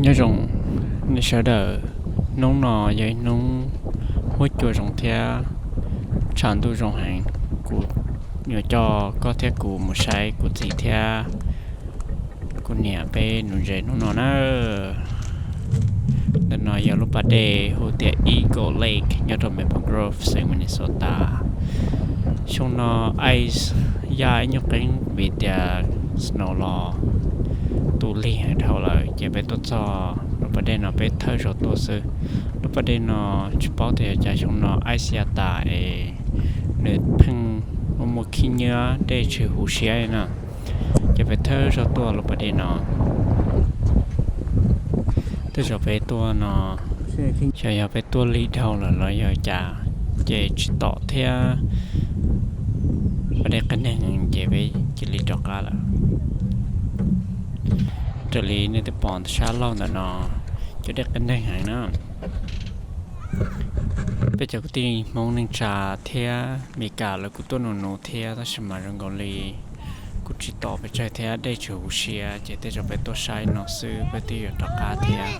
Nyob zoo nej sawv daws, hnub no yog ib hnub huab cua zoo thiab tshav ntuj zoo heev. Kuv yuav coj koj thiab kuv mus saib kuv txiv thiab kuv niam peb nuv ntses hnub no na. Ntawm no yog lub pas dej hu tias Eagle Lake nyob rau Maple Grove, xeev Minnesota. Xyoo no ice yaj ib nyuag qeeb vim tias snow los tu lig heev dhau lawm, ces peb tuaj txog lub pas dej no peb thawb zog tuaj xwb. Lub pas dej no tsis paub tias yog cas xyoo no ice yaj tas es nws pheej muaj muaj khib nyiab dej tsis huv siab li na. Ces peb thawb zog tuaj lub pas dej no. Tej zaum peb tuaj no, xyov yog peb tuaj lig dhau lawm los yog cas, ces tsis tom thiab. Pas dej qab neeg ces peb cia li rov qab lawm. Raws li nej twb pom sab laug ntawm no, cov dej qab neeg heev na. Peb cov kwv tij Hmoob neej tsa thiab Meskas lawv kuj tuaj nuv nuv thiab, tab sis mas zoo nkaus li kuj tsis tom pes tsawg thiab dej tsis huv siab, ces tej zaum peb tuaj saib no xwb peb twb yuav rov qab thiab.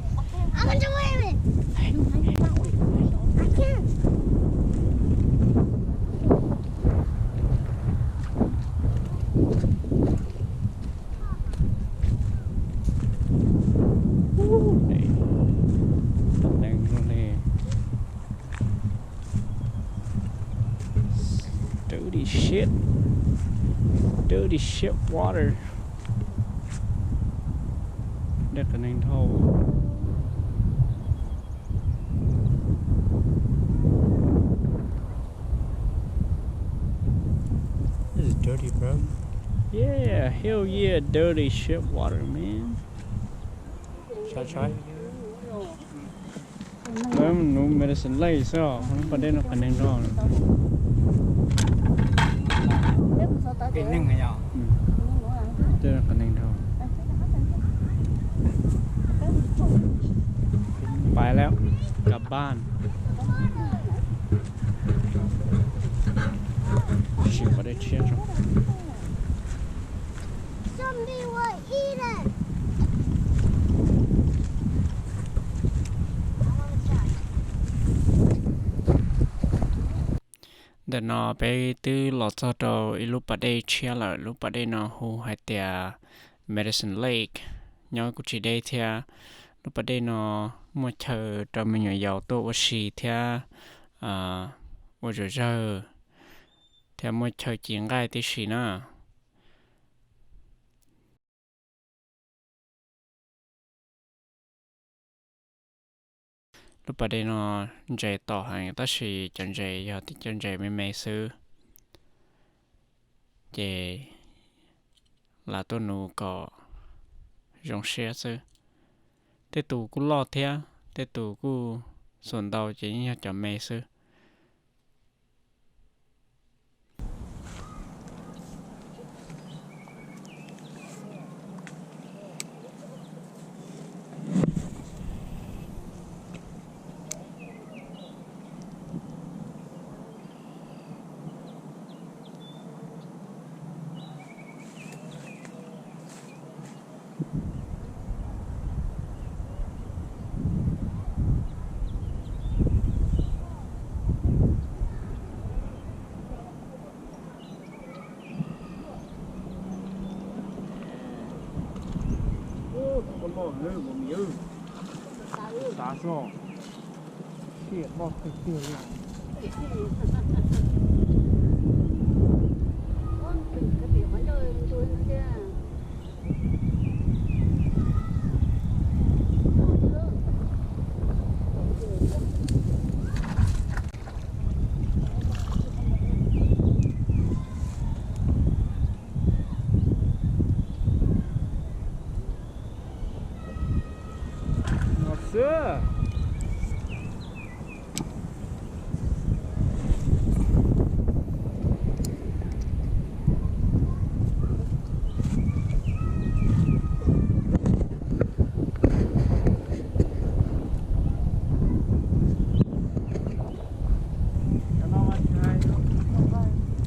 Dirty shit. Dirty shit water. Dej qhov neeg dhau. This is dirty, bro. Yeah, hell yeah, dirty shit water, man. Try, try. Lawv nuv Medicine Lake xwb os, lub pas dej no qhov neeg dhau. Dej no qhov neeg dhau. Pais lawm, kab ban. Sim pas dej tshiab tso. Ntawm no peb twb los txog rau ib lub pas dej tshiab lawm. Lub pas dej no hu hais tias Medicine Lake, nyob kuj tsis deb thiab. Lub pas dej no muaj chaw rau me nyuam yaus tuaj ua si thiab ua zom zawg, thiab muaj chaw ci nqaij tib si na. Lub pas dej no ntses tom heev tab sis cov ntses yog tib cov ntses me me xwb, ces lam tuaj nuv kom zoo siab xwb. Tej tus kuj loj thiab, tej tus kuj xuas ntau ces yeej yog cov me xwb.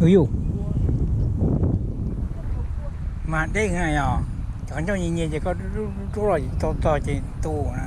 Ui yus, mas dej yog. Qhov ncauj nyias nyias ces koj rub rub los txog txog ces tu na.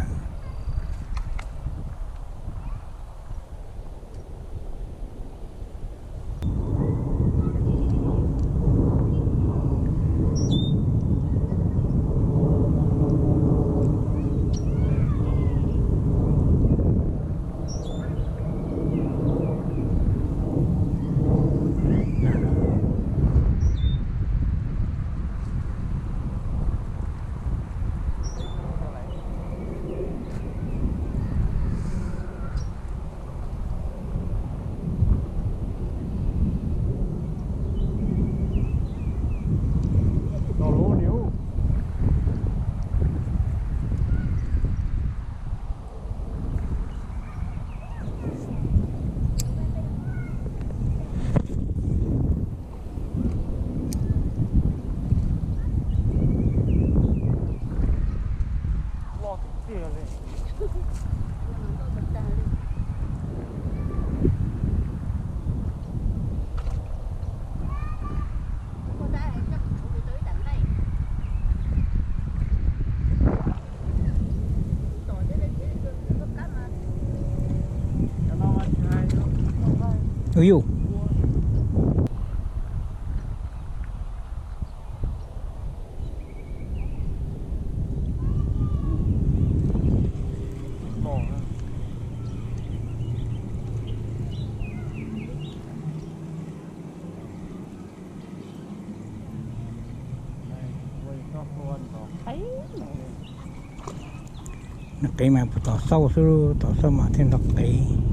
Ub yuj. Nws qev mas puas tom xauj xwb, tom xauj mas thiaj nrog qev.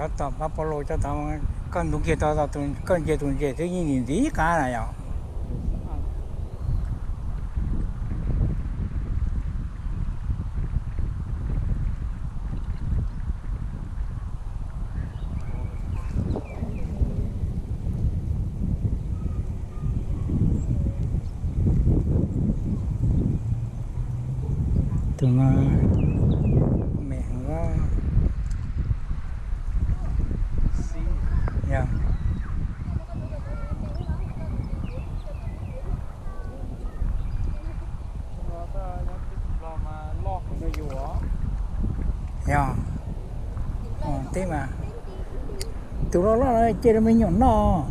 Cov tom pab pau los cov tom, koj ntug kiag tau, koj nce tus ntses twb yeej ntxiv ntxiv qab na yom. Tus no me heev os. Yog. Yog, teb mas tus loj loj no cia rau me nyuam noj.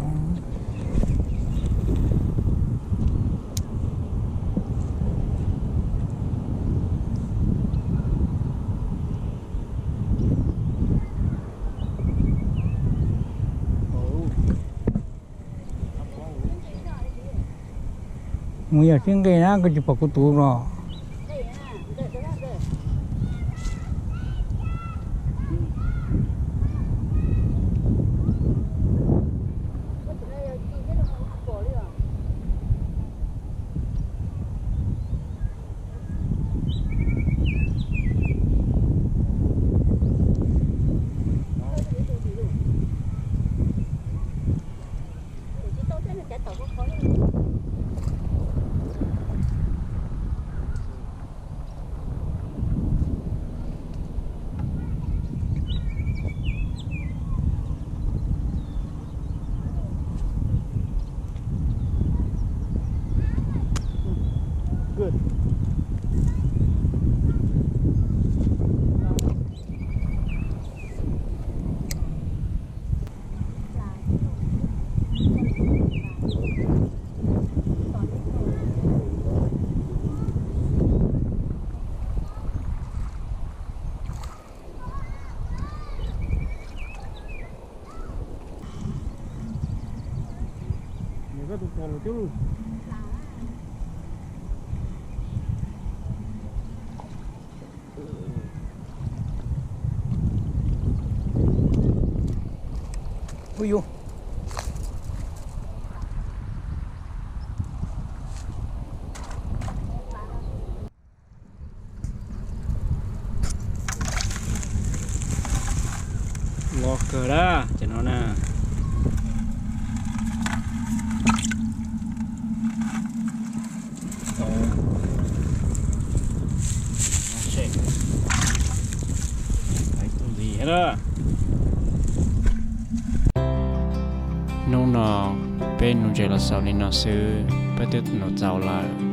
Mus yog sib nqis na, koj tsis pom kuv tus los. Ub yuv. Los kawg lawm ces no na. Hnub no peb nuv ntses los xaus li no xwb, peb twb nuv txaus lawm.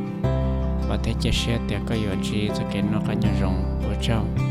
Vam thiab cia siab tias koj yuav ntsib txoj kev noj qab nyob zoo. Ua tsaug.